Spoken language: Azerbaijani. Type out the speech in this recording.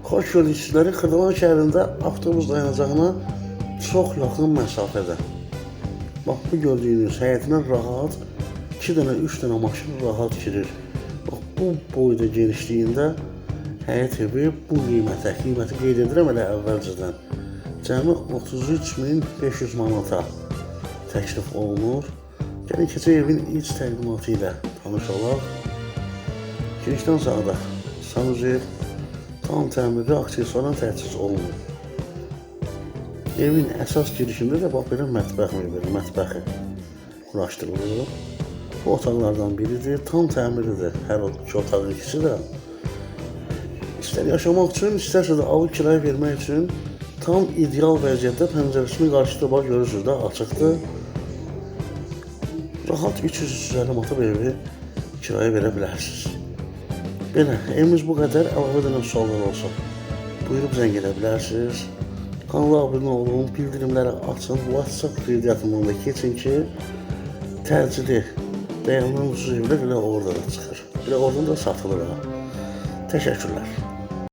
Xoş gördük sizləri. Xırdalan şəhərində avtobus dayanacağına çox yaxın məsafədə. Bax bu gördüyünüz həyətinə rahat 2 dənə, 3 dənə maşın rahat girir. Bax bu boyda genişliyində həyət evi bu qiymətə, qiyməti qeyd edirəm elə əvvəlcədən. Cəmi 33.500 manata təklif olunur. Gəlin keçək evin iç təqdimatı ilə tanış olaq. Girişdən sağda sanuzel, tam təmirli, aksesuarla təchiz olunur. Evin əsas girişində də bax belə mətbəx mebeli, mətbəxi quraşdırılıb. Bu otaqlardan biridir. Tam təmirlidir. Hər iki otağın ikisi də. İstər yaşamaq üçün, istərsə də alıb kirayə vermək üçün tam ideal vəziyyətdə, pəncərəsinin qarşısı bax görürsünüz də açıqdır. Rahat 300-350 manata bu evi kirayə verə bilərsiniz. Belə, evimiz bu qədər. Əlavə edilən suallar olsa, buyurub zəng edə bilərsiniz. Kanala abunə olun, bildirimləri açın, WhatsApp qeydiyyatından da keçin ki, təcili dayanan ucuz evlər elə orada da çıxır. Elə oradan da satılır ha. Təşəkkürlər.